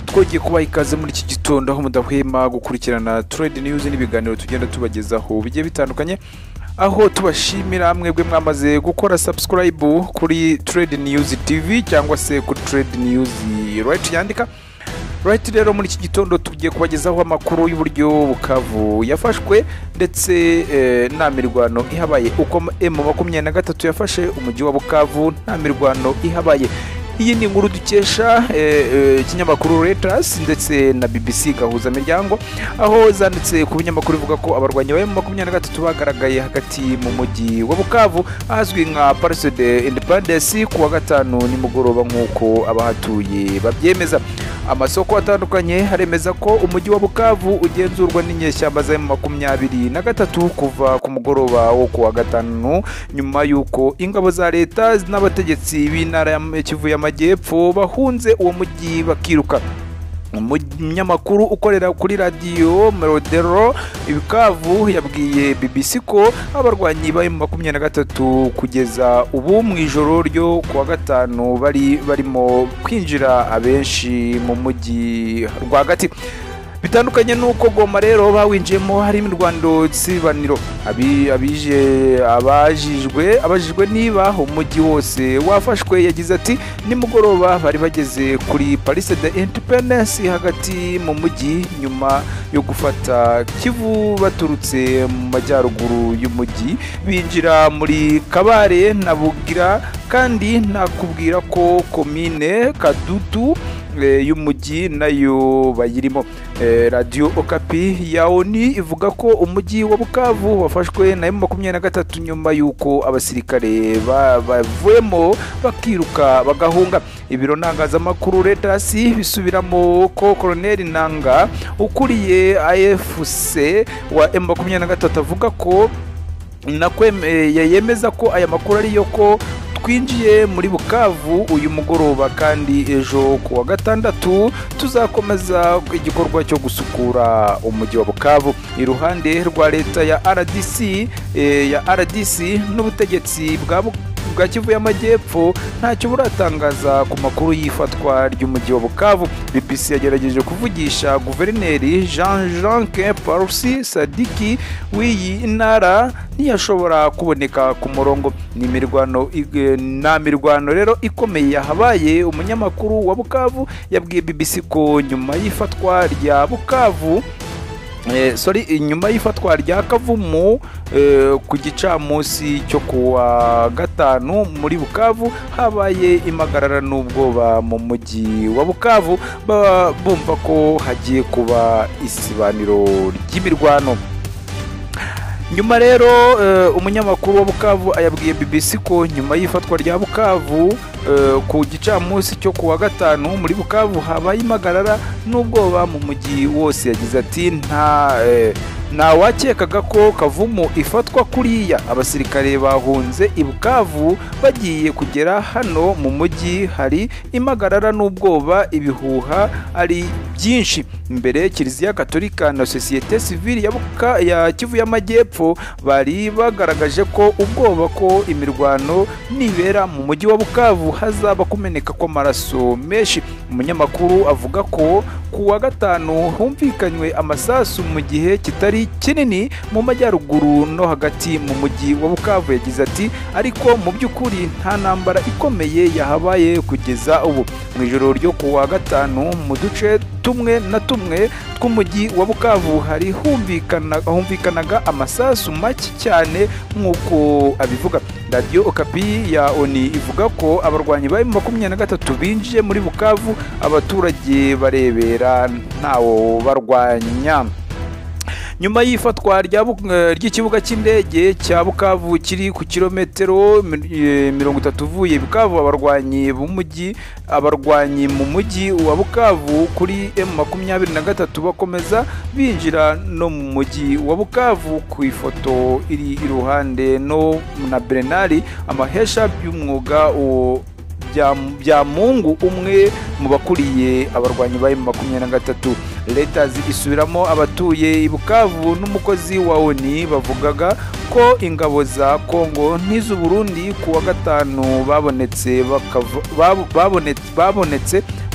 Twogiye kubaha ikaze muri iki gitondo aho mudahwema gukurikirana Trade News n'ibiganiro tugenda tubagezaho bigiye bitandukanye, aho tubashimira mwebwe mwamaze gukora subscribe kuri Trade News TV cyangwa se kuri Trade News right yandika right. Rero muri iki gitondo tugiye kubagezaho amakuru y'uburyo Bukavu yafashwe ndetse nta mirwano ihabaye, uko M23 yafashe umujyi wa Bukavu nta mirwano ihabaye. Iyi ni inkuru dukesha ikinyamakuru Reuters ndetse na BBC gahuza miryango, aho zanditse ku binyamakuru bivuga ko abarwanyi ba M23 bagaragaye hagati mu mujyi wa Bukavu ahazwi nka Place de Independence ku wa gatanu nimugoroba, nk'uko abahatuye babyemeza. Amasoko atandukanye haremeza ko umujyi wa Bukavu ugenzurwa n'inyeshyamba za M23 kuva ku mugoroba wo ku wa gatanu, nyuma y'uko ingabo za leta n'abategetsi b'intara ya Kivu y'Amajyepfo bahunze uwo mujyi bakiruka. Umunyamakuru ukorera kuri radiyo Melodero Bukavu yabwiye BBC ko abarwanyi ba M23 kugeza ubu mu ijoro ryo kuwa gatanu bari barimo kwinjira abenshi mu mujyi rwagati. Bitandukanye nuko Goma rero bawinjiyemo hari imirwano tsibaniro. Abajijwe niba umujyi wose wafashwe, yagize ati nimugoroba bari bageze kuri Place de Independence hagati mu mujyi nyuma yo gufata Kivu baturutse mu majyaruguru y'umujyi binjira muri Kabare na Bugira, kandi nakubwira ko komine Kadutu y'umujyi nayo bayirimo. Radio Okapi ya ONU ivuga ko umujyi wa Bukavu wafashwe na M23 nyuma y'uko abasirikare bavuyemo bakiruka bagahunga. Ibiro ntangazamakuru Reuters bisubiramo ko Colonel Nanga ukuriye AFC wa M23 avuga ko yemeza ko aya makuru ariyo, ko twinjiye muri Bukavu uyu mugoroba kandi ejo ku wa gatandatu tuzakomeza igikorwa cyo gusukura umujyi wa Bukavu. Iruhande rwa leta ya RDC ya RDC n'ubutegetsi bwa Kivu y'Amajyepfo ntacyo buratangaza ku makuru y'ifatwa ry'umujyi wa Bukavu. BBC yagerageje kuvugisha guverineri Jean-Jacques Parusi Sadiki w'iyi ntara ntiyashobora kuboneka ku murongo. Nta mirwano rero ikomeye yahabaye. Umunyamakuru wa Bukavu yabwiye BBC ko nyuma y'ifatwa rya Bukavu nyuma y'ifatwa rya Kavumu ku gicamunsi cyo kuwa gatanu muri Bukavu habaye impagarara n'ubwoba mu mujyi wa Bukavu, bumva ko hagiye kuba isibaniro ry'imirwano. Nyuma rero umunyamakuru wa Bukavu ayabwiye BBC ko nyuma y'ifatwa rya Bukavu ku gicamunsi cyo kuwa gatanu muri Bukavu habaye impagarara n'ubwoba mu mujyi wose. Yagize ati nta wakekaga ko Kavumu ifatwa kuriya, abasirikare bahunze i Bukavu bagiye kugera hano mu mujyi hari impagarara n'ubwoba, ibihuha ari byinshi. Mbere Kiliziya Katolika na Societe Civile ya Kivu y'Amajyepfo bari bagaragaje ko ubwoba ko imirwano nibera mu mujyi wa Bukavu hazaba kumeneka kw'amaraso menshi. Umunyamakuru avuga ko ku wa gatanu humvikanywe amasasu mu gihe kitari kinini mu majyaruguru no hagati mu mujyi wa Bukavu. Yagize ati ariko mu by'ukuri nta ntambara ikomeye yahabaye kugeza ubu. Mu ijoro ryo ku wa gatanu mu duce tumwe na tumwe tw'umujyi wa Bukavu hari humvikanaga amasasu make cyane nk'uko abivuga. Radio Okapi ya ONU ivuga ko abarwanyi ba M23 binjiye muri Bukavu abaturage barebera ntawo barwanya. Nyuma y'ifatwa ry'ikibuga cy'indege cya Bukavu kiri ku kilometero 30 uvuye Bukavu, abarwanyi mu mujyi wa Bukavu kuri M23 bakomeza binjira no mu mujyi wa Bukavu. Ku ifoto iri iruhande no na Bernard amahesha by'umwuga bya Mungu umwe mu bakuriye abarwanyi ba M23. Reuters isubiramo abatuye i Bukavu n'umukozi wa ONU bavugaga ko ingabo za Kongo n'iz'u Burundi ku wa gatanu babonetse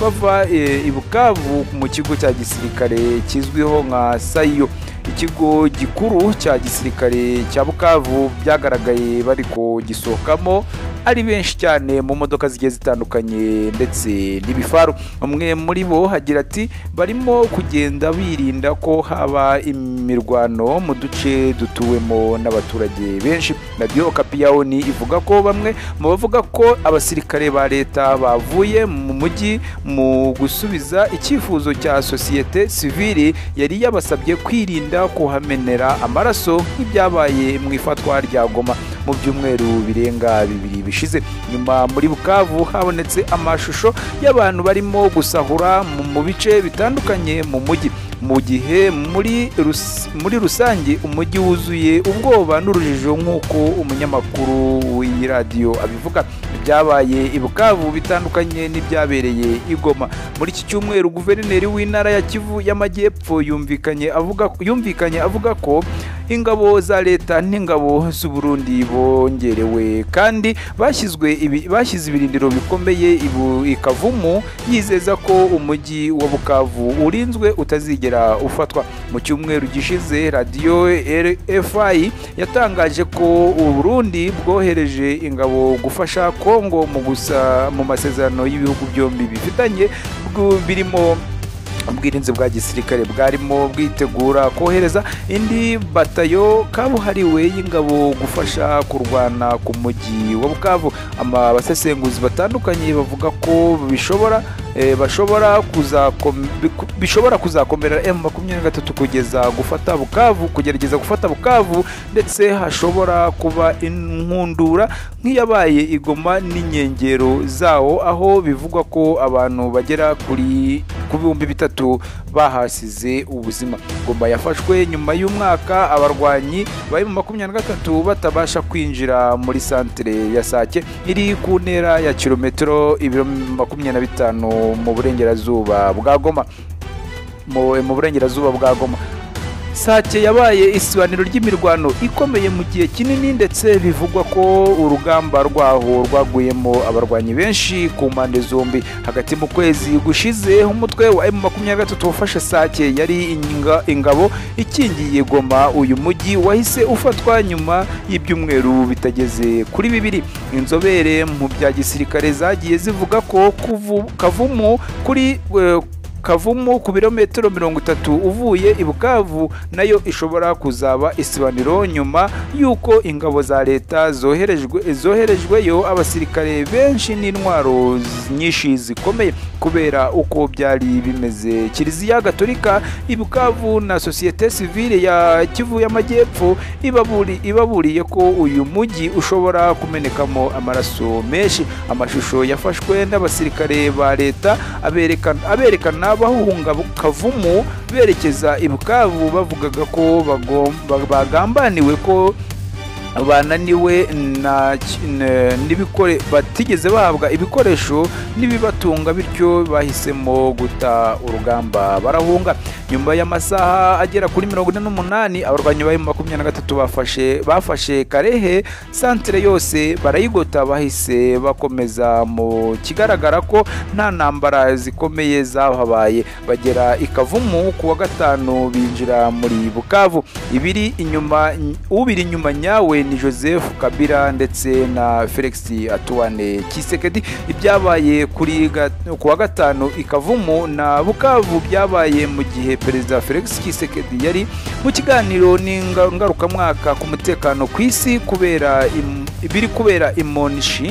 bava i Bukavu mu kigo cya gisirikare kizwiho nka Sayo, ikigo gikuru cya gisirikare cya Bukavu. Byagaragaye bari kugisohokamo ari benshi cyane mu modoka zigiye zitandukanye ndetse n'ibifaru. Umwe muri bo agira ati: "Barimo kugenda birinda ko haba imirwano mu duce dutuwemo n'abaturage benshi." Radiyo Okapi ya ONU ivuga ko bamwe mu bavuga ko abasirikare ba leta bavuye mu mujyi mu gusubiza icyifuzo cya sosiyete sivili yari yabasabye kwirinda kuhamenera amaraso nk'ibyabaye mu ifatwa rya Goma mu byumweru birenga 2 bishize. Nyuma muri Bukavu habonetse amashusho y'abantu barimo gusahura mu bice bitandukanye mu mujyi, mu gihe muri rusange umujyi wuzuye ubwoba n'urujijo, nk'uko umunyamakuru w'iyi radiyo abivuga. Ibyabaye i Bukavu bitandukanye n'ibyabereye i Goma. Muri iki cyumweru, guverineri w'intara ya Kivu y'Amajyepfo yumvikanye avuga ko ingabo za leta n'ingabo z'u Burundi bongerewe kandi bashyize ibirindiro bikomeye i Kavumu, yizeza ko umujyi wa Bukavu urinzwe utazigera ufatwa. Mu cyumweru gishize, radiyo RFI yatangaje ko u Burundi bwohereje ingabo gufasha Kongo mu gusa mu masezerano y'ibihugu byombi bifitanye birimo ubwirinzi bwa gisirikare, bwarimo bwitegura kohereza indi batayo kabuhariwe y'ingabo gufasha kurwana ku mujyi wa Bukavu. Abasesenguzi batandukanye bavuga ko bishobora kuzakomerera M23 kugeza gufata Bukavu, kugerageza gufata Bukavu, ndetse hashobora kuba inkundura nk'iyabaye i Goma n'inkengero zawo, aho bivugwa ko abantu bagera ku 3000 bahasize ubuzima. Goma yafashwe nyuma y'umwaka abarwanyi ba M23 batabasha kwinjira muri santere ya Sake iri ku ntera ya kilometero ibiro 25 mu burengerazuba bwa Goma. Sake yabaye isibaniro ry'imirwano ikomeye mu gihe kinini, ndetse bivugwa ko urugamba rwaho rwaguyemo abarwanyi benshi ku mpande zombi. Hagati mu kwezi gushize, umutwe wa M23 wafashe Sake yari ingabo ikingiye Goma. Uyu mujyi wahise ufatwa nyuma y'ibyumweru bitageze kuri 2. Inzobere mu bya gisirikare zagiye zivuga ko Kavumu ku birometero 30 uvuye i Bukavu nayo ishobora kuzaba isibaniro, nyuma y'uko ingabo za leta zoherejweyo abasirikare benshi n'intwaro nyinshi zikomeye. Kubera uko byari bimeze, Kiliziya Gatolika i Bukavu na sosiyete sivile ya Kivu y'Amajyepfo ibaburiye ko uyu mujyi ushobora kumenekamo amaraso menshi. Amashusho yafashwe n'abasirikare ba leta aberekana bahunga Kavumu berekeza i Bukavu, bavugaga ko bagambaniwe, ko bananiwe n'ibikore, batigeze bahabwa ibikoresho n'ibibatunga, bityo bahisemo guta urugamba barahunga. Nyuma y'amasaha agera kuri 48, abarwanyi ba M23 bafashe Kalehe, santere yose barayigota. Bahise bakomeza mu kigaragara ko nta ntambara zikomeye zahabaye, bagera i Kavumu ku wa gatanu, binjira muri Bukavu. Ibiri inyuma ubiri inyuma nyawe ni Joseph Kabila ndetse na Felix Antoine Tshisekedi. Ibyabaye ku wa gatanu i Kavumu na Bukavu byabaye mu gihe Perezida Felix Tshisekedi yari mu kiganiro n'ingarukamwaka ku mutekano ku isi kubera ibiri kubera i Munich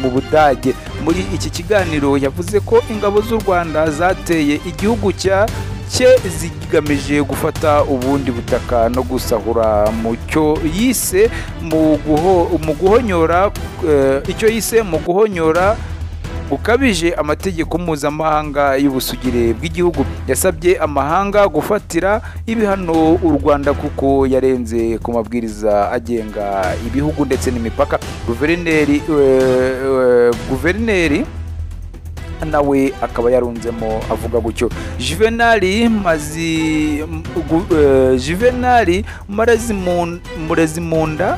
mu Budage. Muri iki kiganiro yavuze ko ingabo z'u Rwanda zateye igihugu cye zigamije gufata ubundi butaka no gusahura mu cyo yise mu guhonyora icyo yise mu guhonyora gukabije amategeko mpuzamahanga y'ubusugire bw'igihugu. Yasabye amahanga gufatira ibihano u Rwanda kuko yarenze ku mabwiriza agenga ibihugu ndetse n'imipaka. Guverineri Nawe akaba yarunzemo avuga gutyo. Juvenali Murezimunda,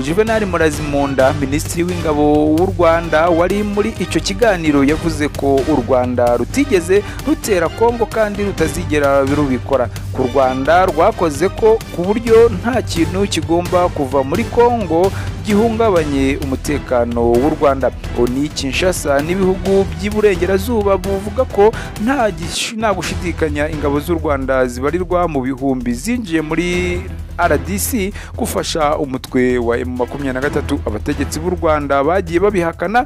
Juvenal Murazimunda, Minisitiri w'Ingabo w'u Rwanda wari muri icyo kiganiro, yavuze ko u Rwanda rutigeze rutera Kongo kandi rutazigera rubikora. Ku Rwanda rwakoze ko ku buryo nta kintu kigomba kuva muri Kongo gihungabanye umutekano w'u Rwanda. Oni Kinshasa n'ibihugu by'iburengerazuba buvuga ko nta gushidikanya ingabo z'u Rwanda zibarirwa mu bihumbi zinjiye muri RDC gufasha umutwe wa M23. Abategetsi b'u Rwanda bagiye babihakana,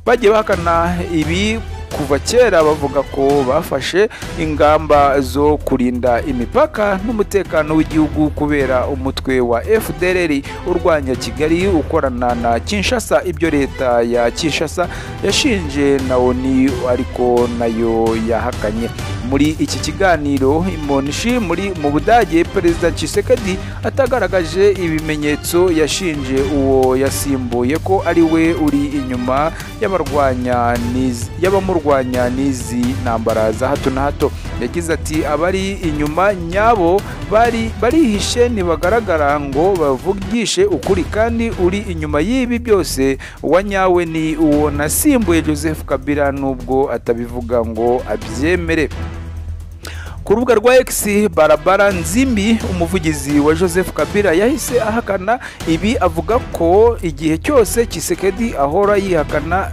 bagiye bahakana ibi kuva kera, bavuga ko bafashe ingamba zo kurinda imipaka n'umutekano w'igihugu kubera umutwe wa FDLR urwanya Kigali ukorana na Kinshasa. Ibyo leta ya Kinshasa yashinje na ONU ariko nayo yahakanye. Muri iki kiganiro i Munich muri mu Budage, Perezida Tshisekedi atagaragaje ibimenyetso yashinje uwo yasimbuye ko ari we uri inyuma y'abarwanya y'abamurwanya n'izi ntambara za hato na hato. Yagize ati: "Abari inyuma nyabo bari barihishe, ntibagaragara ngo bavugishe ukuri, kandi uri inyuma y'ibi byose wa nyawe ni uwo nasimbuye, Joseph Kabila, nubwo atabivuga ngo abyemere." Ku rubuga rwa X, Barabara Nzimbi, umuvugizi wa Joseph Kabila, yahise ahakana ibi, avuga ko igihe cyose Tshisekedi ahora yihakana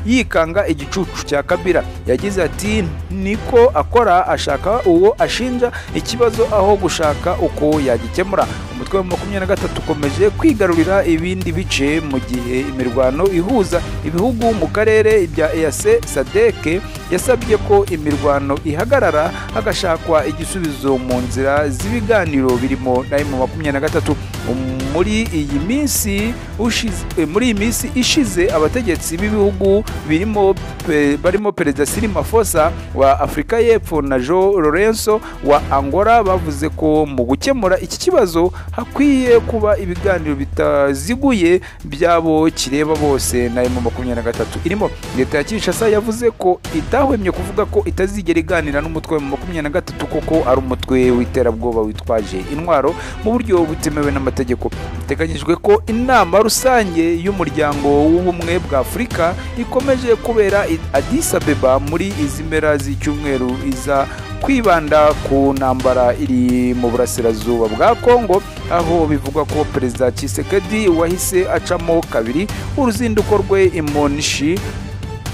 yikanga igicucu cya Kabila. Yagize ati: "Niko akora, ashaka uwo ashinja ikibazo aho gushaka uko yagikemura." Umutwe wa 23 ukomeje kwigarurira ibindi bice mu gihe imirwano ihuza ibihugu mu karere bya EAC SADC yasabye ko imirwano ihagarara hagashakwa igisubizo mu nzira z'ibiganiro birimo na M23. Muri iyi minsi ishize, abategetsi b'ibihugu birimo barimo Perezida Cyril Ramaphosa wa Afurika y'Epfo na João Lourenço wa Angola bavuze ko mu gukemura iki kibazo hakwiye kuba ibiganiro bitaziguye by'abo kireba bose na M23 irimo. Leta ya Kinshasa yavuze ko itahwemye kuvuga ko itazigera iganira n'umutwe wa M23 kuko ari umutwe w'iterabwoba witwaje intwaro mu buryo butemewe n'amategeko. Biteganyijwe ko inama rusange y'Umuryango w'Ubumwe bwa Afurika ikomeje kubera i Addis Abeba muri izi mpera z'icyumweru iza kwibanda ku ntambara iri mu burasirazuba bwa Kongo, aho bivugwa ko Perezida Tshisekedi wahise acamo kabiri uruzinduko rwe i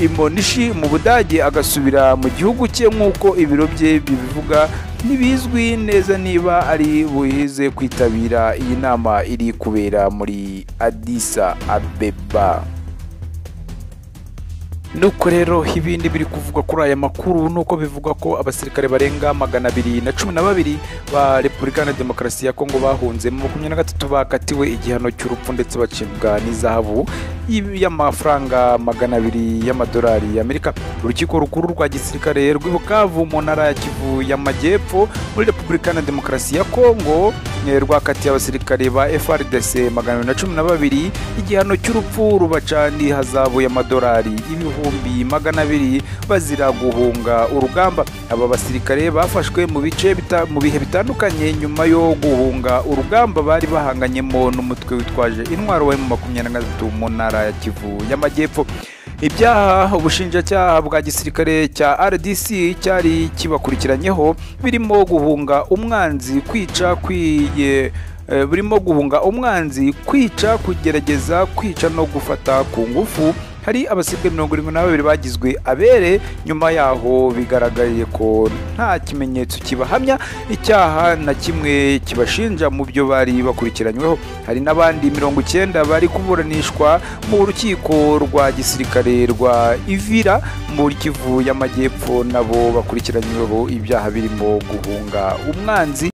Munich mu Budage agasubira mu gihugu cye nk'uko ibiro bye bibivuga. Ntibizwi neza niba ari buhize kwitabira iyi nama iri kubera muri Addis Abeba. Nuko rero ibindi biri kuvugwa kuri aya makuru nuko bivugwa ko abasirikare barenga 212 ba Repubulika na Demokarasi ya Kongo bahunze mu 23 bakatiwe igihano cy'urupfu ndetse bacibwa n'ihazabu y'amafaranga 200 y'amadolari y'Amerika. Urukiko rukuru rwa gisirikare rw'i Bukavu mu ntara ya Kivu y'Amajyepfo muri Repubulika na Demokarasi ya Kongo rwakatiye abasirikare ba FARDC 212 igihano cy'urupfu, rubaca n'ihazabu y'amadolari 200,000 bazira guhunga urugamba. Aba basirikare bafashwe mu bihe bitandukanye nyuma yo guhunga urugamba bari bahanganyemo n'umutwe witwaje intwaro wa M23 mu ntara ya Kivu y'Amajyepfo. Ibyaha ubushinjacyaha bwa gisirikare cya RDC cyari kibakurikiranyeho birimo guhunga umwanzi, kwica, kwiye burimo guhunga umwanzi, kwica, kugerageza kwica no gufata ku ngufu. Hari abasirikare 72 bagizwe abere nyuma yaho bigaragaye ko nta kimenyetso kibahamya icyaha na kimwe kibashinja mu byo bari bakurikiranyweho. Hari n'abandi 90 bari kuburanishwa mu rukiko rwa gisirikare rwa Uvira muri Kivu y'Amajyepfo, nabo bakurikiranyweho ibyaha birimo guhunga umwanzi.